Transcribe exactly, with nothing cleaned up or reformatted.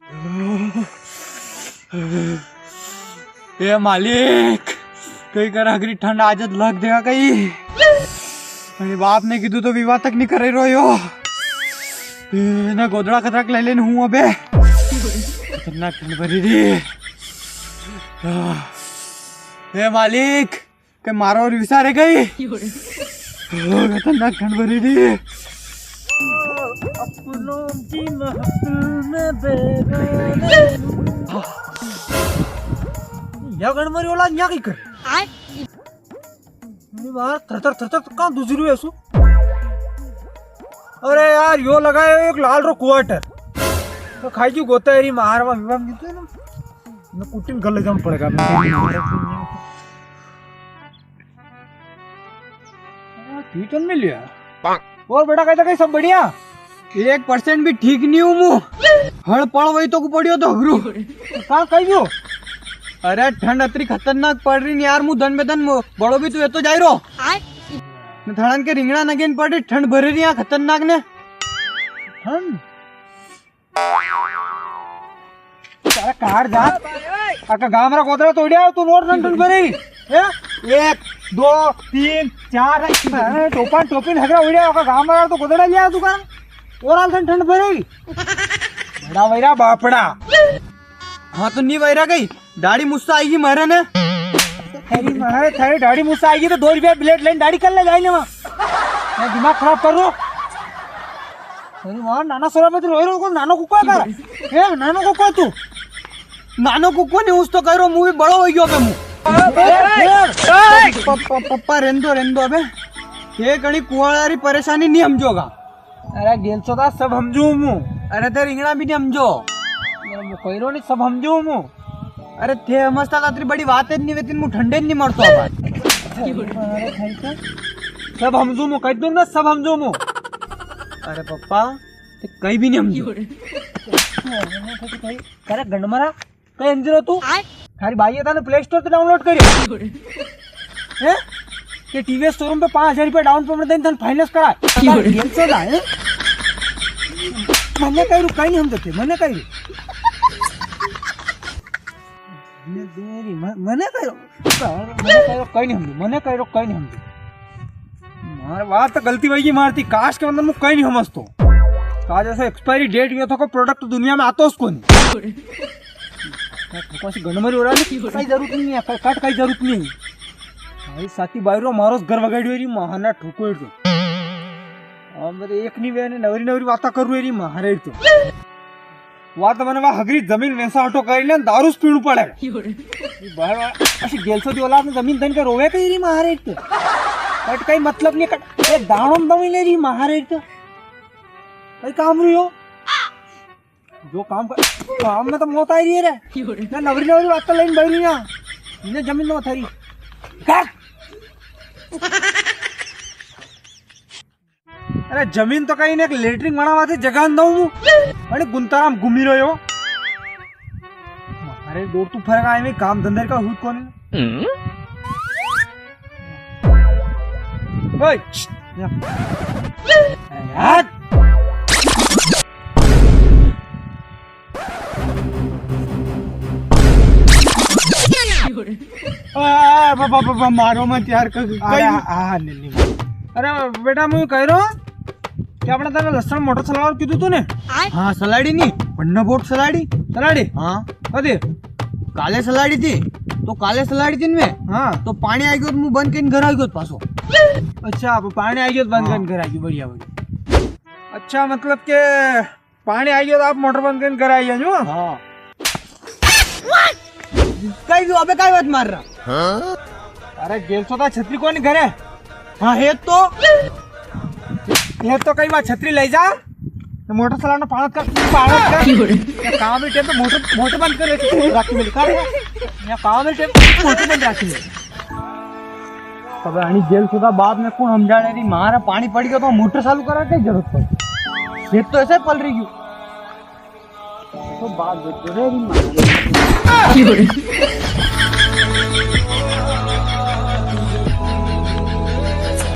ए मालिक, कई कर हगरी ठंड आज लग देगा कई। अरे बाप ने कीधु तो विवाह तक नी करे रोयो। ए, ना गोदड़ा खतरा के ले लेन हूँ अबे। खतरनाक ठंड भरी री। ए मालिक, के मारो और विसारे गई। ओ, खतरनाक ठंड भरी री। अपनों की महफिल में बेगाने। या गणमरी वाला यहाँ की कर। आय। मेरी बार थर थर थर थर कहाँ दूसरी हुई ऐसू? अरे यार, यो लगायो एक लाल रो क्वार्टर। तो खाई क्यों गोता है री मार मा विवाह में जीतो है ना? मैं कुटिन गले जाम पड़ेगा। हाँ, ठीक तो मिल गया। और बेटा, कहता कहीं सब बढ़िया? एक परसेंट भी ठीक नी हूँ मु। हड़ पड़ वही तो को पड़ियो तो हगरू। कहाँ कही गयो? अरे ठंड अतरी खतरनाक पड़ री नी यार, मु दन बे दन मु-, बड़ो भी तू ये तो जाई रो। आय। न थाड़न के रिंगणा नगेन पड़ री ठंड भर री यहाँ खतरनाक ने। ठंड? सारा कार जात। आका गाम रा गोदरा तोड़िया, तू नोट नंटन भरे। हैं? एक, दो, तीन, चार, हैं, टोपा टोपी हगरा उड़िया, आका गाम रा तो गोदरा लिया तू का? और आल ठंड भरे। बड़ा वैरा बापड़ा। हाँ, तो नी वैरा गई। दाढ़ी मुस्सा आएगी मारे ने। तेरी मारे, थारी दाढ़ी मुस्सा आएगी तो दो रुपया ब्लेड लेन दाढ़ी कर ले जाए ने वहाँ। मैं दिमाग खराब कर रो। अरे वाह, नाना सोरा पे तू रोई रो, को नानो कुको है कर। ए, नानो कुको है तू। नानो कुको नी, उस तो कह रो, मु भी बड़ो हो गयो पे मु। प-, प-, प-, पप्पा, रेंदो, रेंदो अबे। ये कणी कुआला री परेशानी नी हमजोगा। अरे गेलचोदा, सब हमजू मु। अरे ते रिंगणा भी नी हमजो। अरे मु कह रो नी, सब हमजू मु। अरे थे हमजता तो अतरी बड़ी बात है नी वेती, मु ठंडे नी मरतो अब। अरे भाई तो सब हमजू मु, कह दूं ना, सब हमजू मु। अरे पप्पा, ते कई भी नी हमजू। अरे गंडमरा, कई हमजी रो तू? आय। थारी बाई है, तने प्ले स्टोर से डाउनलोड करियो। हैं? के टीवीएस शोरूम पे पाँच हजार रुपया डाउन पेमेंट देन तने फाइनेंस करा। क्यों रे? गेलचोदा, हैं? मने कही रू, कई नी हमजते, मने कही रू। मने देरी, म-, मने कही रू। मने कही रू, कई नी हमजू, मने कही रू, कई नी हमजू। मारे बात तो गलती वही की मारती, काश के मतलब मु कई नी हमजतो। काश ऐसा एक्सपायरी डेट गयो तो को प्रोडक्ट दुनिया में आतो उसको नी। कट ठोको सी गंडमरी हो रहा है, कई जरूरत नी है, कट, कट कई जरूरत नी है। भाई साथी बायरो मारो घर वगाड़ियो री महाना ठोको तो। अब तो एक नी वे ने नवरी नवरी बाता करू री महारे तो। वा तो मने वा हगरी जमीन वैसा ऑटो करी ले दारू से पीणू पड़े। बार बार ऐसी गेलचोदी औलाद ने जमीन दन के रोवे कई री महारे तो। कट कई मतलब नी कट, ये दाणो में दमी ले री महारे तो। कई काम री हो। जो काम कर, काम में तो मौत आई री है रे। क्यों रे? ना नवरी नवरी बात तो लेन बैरी ना। इन्हें जमीन में थारी। कर। अरे जमीन तो कई ने एक लेटरिन बनावा थे जगह न दऊं। अरे गुंताराम घूमी रह्यो। अरे दौड़ तू फरक आए में काम धंधे का हुत कोनी। ओए, या। यार। आ, बा, बा, बा, बा, मारो मत यार, क-, क-, अरे, कई हाँ, हाँ, नहीं, नहीं, मारो। अरे बेटा, मैं कह रहा हूँ कि अपना तारा लसन मोटर चलावा कीधु तूने? हाँ, सलाड़ी नी, वन्ना बोट सलाड़ी। सलाड़ी? हाँ। कदे? काले सलाड़ी थी, तो काले सलाड़ी थी मैं। हाँ। तो पानी आई गयो तो मु बंद करीने घर आई गयो पासो। अच्छा, अब पानी आई गयो तो बंद हाँ। करीने घर आई गयो, बढ़िया, बढ़िया। अच्छा, मतलब के पानी आई गयो तो आप मोटर बंद करीने घर आई जाओ। हाँ। कई भी अबे कई बात मार रहा? हाँ? अरे गेलचोदा, छतरी कोनी घरे? हाँ, है तो। है तो कई बात छतरी ले जा। तो मोटर चलाना पाणत कर, पाणत कर। या काम ही टाइम पे मोटर, मोटर बंद कर रखी, राखी मिल कर। या काम ही टाइम पे मोटर बंद राखी मिल। अबे अणी गेलचोदा बाप ने कुण समझाने री, मारा पानी पड़ गयो तो मोटर चालू करा के जरूरत पड़ी। खेत तो ऐसे पल रही गयो। तो बात बदल री मारा।